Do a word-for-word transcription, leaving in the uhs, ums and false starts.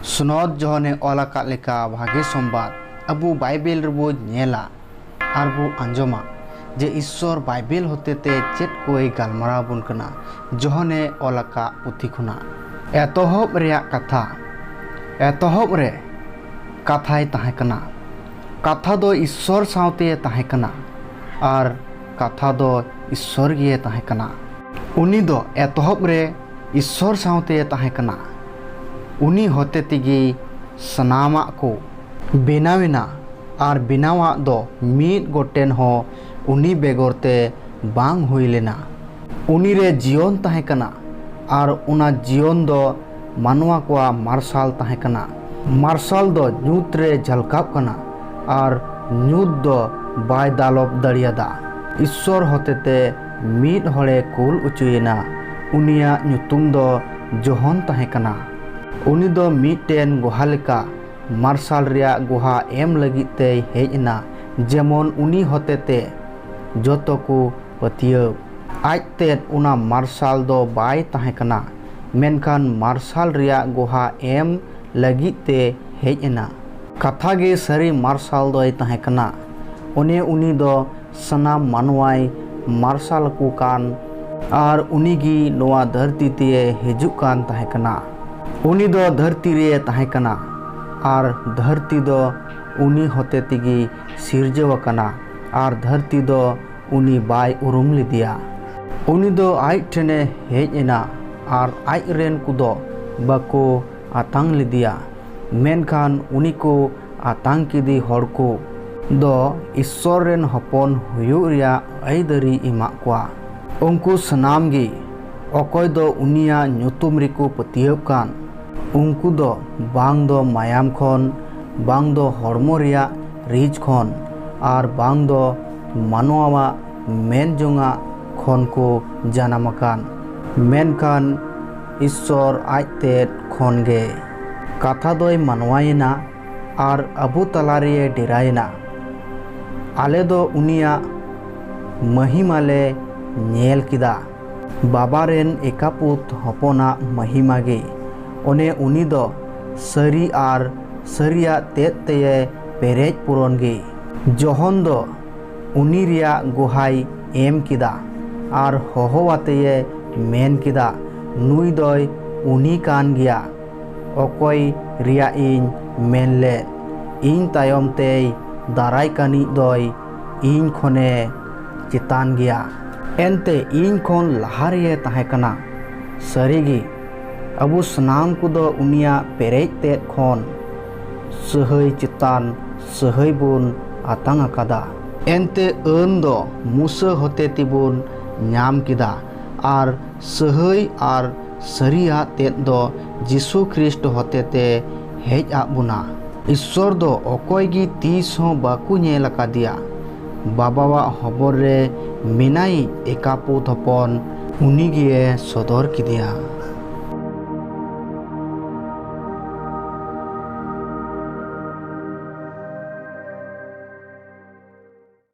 ᱥᱱᱚᱫ ᱡᱚᱦᱚᱱᱮ ᱚᱞ ᱟᱠᱟᱫ ᱞᱮᱠᱟ ᱵᱷᱟᱜᱮ ᱥᱚᱢᱵᱟᱫ ᱟᱵᱚ ᱵᱟᱭᱵᱮᱞ ᱨᱮᱵᱚ ᱧᱮᱞᱟ ᱟᱨ ᱵᱚ ᱟᱸᱡᱚᱢᱟ ᱡᱮ ᱤᱥᱥᱚᱨ ᱵᱟᱭᱵᱮᱞ ᱦᱚᱛᱮᱛᱮ ᱪᱮᱫ ᱠᱚᱭ ᱜᱟᱞᱢᱟᱨᱟᱣ ᱵᱚᱱ ᱠᱟᱱᱟ ᱡᱚᱦᱚᱱᱮ ᱚᱞ ᱟᱠᱟᱫ ᱯᱩᱛᱷᱤ ᱠᱷᱚᱱᱟᱜ᱾ ᱮᱛᱚᱦᱚᱵ ᱨᱮᱭᱟᱜ ᱠᱟᱛᱷᱟ᱾ ᱮᱛᱚᱦᱚᱵ ᱨᱮ ᱠᱟᱛᱷᱟᱭ ᱛᱟᱦᱮᱸ ᱠᱟᱱᱟ᱾ ᱠᱟᱛᱷᱟ ᱫᱚ ᱤᱥᱥᱚᱨ ᱥᱟᱶᱛᱮ ᱛᱟᱦᱮᱸ ᱠᱟᱱᱟ ᱟᱨ ᱠᱟᱛᱷᱟ ᱫᱚ ᱤᱥᱥᱚᱨ ᱜᱮ ᱛᱟᱦᱮᱸ ᱠᱟᱱᱟ᱾ ᱩᱱᱤ ᱫᱚ ᱮᱛᱚᱦᱚᱵ ᱨᱮ ᱤᱥᱥᱚᱨ ᱥᱟᱶᱛᱮ ᱛᱟᱦᱮᱸ ᱠᱟᱱᱟ᱾ ᱩᱱᱤ ᱦᱚᱛᱮ ᱛᱮᱜᱮ ᱥᱟᱱᱟᱢᱟᱜ ᱠᱚ ᱵᱮᱱᱟᱣᱮᱱᱟ ᱟᱨ ᱵᱮᱱᱟᱣᱟᱜ ᱫᱚ ᱢᱤᱫ ᱜᱚᱴᱮᱱ ᱦᱚᱸ ᱩᱱᱤ ᱵᱮᱜᱚᱨ ᱛᱮ ᱵᱟᱝ ᱦᱩᱭ ᱞᱮᱱᱟ᱾ ᱩᱱᱤ ᱨᱮ ᱡᱤᱭᱚᱱ ᱛᱟᱦᱮᱸ ᱠᱟᱱᱟ ᱟᱨ ᱚᱱᱟ ᱡᱤᱭᱚᱱ ᱫᱚ ᱢᱟᱱᱣᱟ ᱠᱚᱣᱟᱜ ᱢᱟᱨᱥᱟᱞ ᱛᱟᱦᱮᱸ ᱠᱟᱱᱟ᱾ ᱢᱟᱨᱥᱟᱞ ᱫᱚ ᱧᱩᱛ ᱨᱮ ᱡᱷᱟᱞᱠᱟᱣᱜ ᱠᱟᱱᱟ ᱟᱨ ᱧᱩᱛ ᱫᱚ ᱵᱟᱭ ᱫᱟᱞᱚᱵ ᱫᱟᱲᱮᱭᱟᱫᱟ᱾ ᱤᱥᱥᱚᱨ ᱦᱚᱛᱮᱛᱮ ᱢᱤᱫ ᱦᱚᱲᱮ ᱠᱩᱞ ᱚᱪᱚᱭᱮᱱᱟ᱾ ᱩᱱᱤᱭᱟᱜ ᱧᱩᱛᱩᱢ ᱫᱚ ᱡᱚᱦᱚᱱ ᱛᱟᱦᱮᱸ ᱠᱟᱱᱟ᱾ ᱩᱱᱤ ᱫᱚ ᱢᱤᱫᱴᱮᱱ ᱜᱚᱦᱟ ᱞᱮᱠᱟ ᱢᱟᱨᱥᱟᱞ ᱨᱮᱭᱟᱜ ᱜᱚᱦᱟ ᱮᱢ ᱞᱟᱹᱜᱤᱫ ᱛᱮᱭ ᱦᱮᱡ ᱮᱱᱟ, ᱡᱮᱢᱚᱱ ᱩᱱᱤ ᱦᱚᱛᱮᱛᱮ ᱡᱚᱛᱚ ᱠᱚ ᱯᱟᱹᱛᱭᱟᱹᱣ᱾ ᱟᱡᱛᱮᱫ ᱚᱱᱟ ᱢᱟᱨᱥᱟᱞ ᱫᱚ ᱵᱟᱭ ᱛᱟᱦᱮᱸ ᱠᱟᱱᱟ, ᱢᱮᱱᱠᱷᱟᱱ ᱢᱟᱨᱥᱟᱞ ᱨᱮᱭᱟᱜ ᱜᱚᱦᱟ ᱮᱢ ᱞᱟᱹᱜᱤᱫ ᱛᱮ ᱦᱮᱡ ᱮᱱᱟ᱾ ᱠᱟᱛᱷᱟ ᱜᱮ ᱥᱟᱹᱨᱤ ᱢᱟᱨᱥᱟᱞ ᱫᱚᱭ ᱛᱟᱦᱮᱸ ᱠᱟᱱᱟ᱾ ᱚᱱᱮ ᱩᱱᱤ ᱫᱚ ᱥᱟᱱᱟᱢ ᱢᱟᱱᱣᱟᱭ ᱢᱟᱨᱥᱟᱞ ᱠᱚ ᱠᱟᱱ ᱟᱨ ᱩᱱᱤ ᱜᱮ ᱱᱚᱣᱟ ᱫᱷᱟᱹᱨᱛᱤ ᱛᱮᱭ ᱦᱤᱡᱩᱜ ᱠᱟᱱ ᱛᱟᱦᱮᱸ ᱠᱟᱱᱟ᱾ ᱩᱱᱤ ᱫᱚ ᱫᱷᱟᱹᱨᱛᱤ ᱨᱮ ᱛᱟᱦᱮᱸ ᱠᱟᱱᱟ ᱟᱨ ᱫᱷᱟᱹᱨᱛᱤ ᱫᱚ ᱩᱱᱤ ᱦᱚᱛᱮ ᱛᱮᱜᱮ ᱥᱤᱨᱡᱟᱹᱣ ᱟᱠᱟᱱᱟ ᱟᱨ ᱫᱷᱟᱹᱨᱛᱤ ᱫᱚ ᱩᱱᱤ ᱵᱟᱭ ᱩᱨᱩᱢ ᱞᱮᱫᱮᱭᱟ᱾ ᱩᱱᱤ ᱫᱚ ᱟᱡ ᱴᱷᱮᱱᱮ ᱦᱮᱡ ᱮᱱᱟ ᱟᱨ ᱟᱡ ᱨᱮᱱ ᱠᱚᱫᱚ ᱵᱟᱠᱚ ᱟᱛᱟᱝ ᱞᱮᱫᱮᱭᱟ, ᱢᱮᱱᱠᱷᱟᱱ ᱩᱱᱤ ᱠᱚ ᱟᱛᱟᱝ ᱠᱮᱫᱮ ᱦᱚᱲ ᱠᱚ ᱫᱚ ᱤᱥᱥᱚᱨ ᱨᱮᱱ ᱦᱚᱯᱚᱱ ᱦᱩᱭᱩᱜ ᱨᱮᱭᱟᱜ ᱟᱹᱭᱫᱟᱹᱨᱤ ᱮᱢᱟᱜ ᱠᱚᱣᱟ᱾ ᱩᱱᱠᱩ ᱥᱟᱱᱟᱢ ᱜᱮ ᱚᱠᱚᱭ ᱫᱚ ᱩᱱᱤᱭᱟᱜ ᱧᱩᱛᱩᱢ ᱨᱮᱠᱚ ᱯᱟᱹᱛᱭᱟᱹᱣ ᱠᱟᱱ, ᱩᱱᱠᱩ ᱫᱚ ᱵᱟᱝ ᱫᱚ ᱢᱟᱭᱟᱢ ᱠᱷᱚᱱ, ᱵᱟᱝ ᱫᱚ ᱦᱚᱲᱢᱚ ᱨᱮᱭᱟᱜ ᱨᱤᱡ ᱠᱷᱚᱱ, ᱟᱨ ᱵᱟᱝ ᱫᱚ ᱢᱟᱱᱣᱟᱣᱟᱜ ᱢᱮᱱ ᱡᱚᱝᱟᱜ ᱠᱷᱚᱱ ᱠᱚ ᱡᱟᱱᱟᱢ ᱟᱠᱟᱱ, ᱢᱮᱱᱠᱷᱟᱱ ᱤᱥᱥᱚᱨ ᱟᱡ ᱛᱮᱫ ᱠᱷᱚᱱ ᱜᱮ᱾ ᱠᱟᱛᱷᱟ ᱫᱚᱭ ᱢᱟᱱᱣᱟᱭᱮᱱᱟ ᱟᱨ ᱟᱵᱚ ᱛᱟᱞᱟ ᱨᱮᱭ ᱰᱮᱨᱟᱭᱮᱱᱟ᱾ ᱟᱞᱮ ᱫᱚ ᱩᱱᱤᱭᱟᱜ ᱢᱟᱹᱦᱤᱢᱟ ᱞᱮ ᱧᱮᱞ ᱠᱮᱫᱟ, ᱵᱟᱵᱟ ᱨᱮᱱ ᱮᱠᱟᱯᱩᱛ ᱦᱚᱯᱚᱱᱟᱜ ᱢᱟᱹᱦᱤᱢᱟ ᱜᱮ᱾ ᱚᱱᱮ ᱩᱱᱤ ᱫᱚ ᱥᱟᱹᱨᱤ ᱟᱨ ᱥᱟᱹᱨᱤᱭᱟᱜ ᱛᱮᱫ ᱛᱮᱭᱮ ᱯᱮᱨᱮᱡ ᱯᱩᱨᱚᱱ ᱜᱮ᱾ ᱡᱚᱦᱚᱱ ᱫᱚ ᱩᱱᱤ ᱨᱮᱭᱟᱜ ᱜᱚᱦᱟᱭ ᱮᱢ ᱠᱮᱫᱟ ᱟᱨ ᱦᱚᱦᱚ ᱟᱛᱮᱭᱮ ᱢᱮᱱ ᱠᱮᱫᱟ, ᱱᱩᱭ ᱫᱚᱭ ᱩᱱᱤ ᱠᱟᱱ ᱜᱮᱭᱟ, ᱚᱠᱚᱭ ᱨᱮᱭᱟᱜ ᱤᱧ ᱢᱮᱱ ᱞᱮᱫ, ᱤᱧ ᱛᱟᱭᱚᱢ ᱛᱮᱭ ᱫᱟᱨᱟᱭ ᱠᱟᱱᱤᱡ ᱫᱚᱭ ᱤᱧ ᱠᱷᱚᱱᱮ ᱪᱮᱛᱟᱱ ᱜᱮᱭᱟ᱾ ᱮᱱᱛᱮ ᱤᱧ ᱠᱷᱚᱱ ᱞᱟᱦᱟ ᱨᱮᱭᱮ ᱛᱟᱦᱮᱸ ᱠᱟᱱᱟ᱾ ᱥᱟᱹᱨᱤᱜᱮ, ᱟᱵᱚ ᱥᱟᱱᱟᱢ ᱠᱚᱫᱚ ᱩᱱᱤᱭᱟᱜ ᱯᱮᱨᱮᱡ ᱛᱮᱫ ᱠᱷᱚᱱ ᱥᱟᱹᱦᱟᱹᱭ ᱪᱮᱛᱟᱱ ᱥᱟᱹᱦᱟᱹᱭ ᱵᱚᱱ ᱟᱛᱟᱝ ᱟᱠᱟᱫᱟ᱾ ᱮᱱᱛᱮ ᱟᱹᱱ ᱫᱚ ᱢᱩᱥᱟᱹ ᱦᱚᱛᱮ ᱛᱮᱵᱚᱱ ᱧᱟᱢ ᱠᱮᱫᱟ, ᱟᱨ ᱥᱟᱹᱦᱟᱹᱭ ᱟᱨ ᱥᱟᱹᱨᱤᱭᱟᱜ ᱛᱮᱫ ᱫᱚ ᱡᱤᱥᱩ ᱠᱷᱨᱤᱥᱴ ᱦᱚᱛᱮᱛᱮ ᱦᱮᱡ ᱟᱫ ᱵᱚᱱᱟ᱾ ᱤᱥᱥᱚᱨ ᱫᱚ ᱚᱠᱚᱭ ᱜᱮ ᱛᱤᱥ ᱦᱚᱸ ᱵᱟᱠᱚ ᱧᱮᱞ ᱟᱠᱟᱫᱮᱭᱟ᱾ ᱵᱟᱵᱟᱣᱟᱜ ᱦᱚᱵᱚᱨ ᱨᱮ ᱢᱮᱱᱟᱭᱤᱡ ᱮᱠᱟᱯᱩᱛ ᱦᱚᱯᱚᱱ ᱩᱱᱤ ᱜᱮᱭᱮ ᱥᱚᱫᱚᱨ ᱠᱮᱫᱮᱭᱟ᱾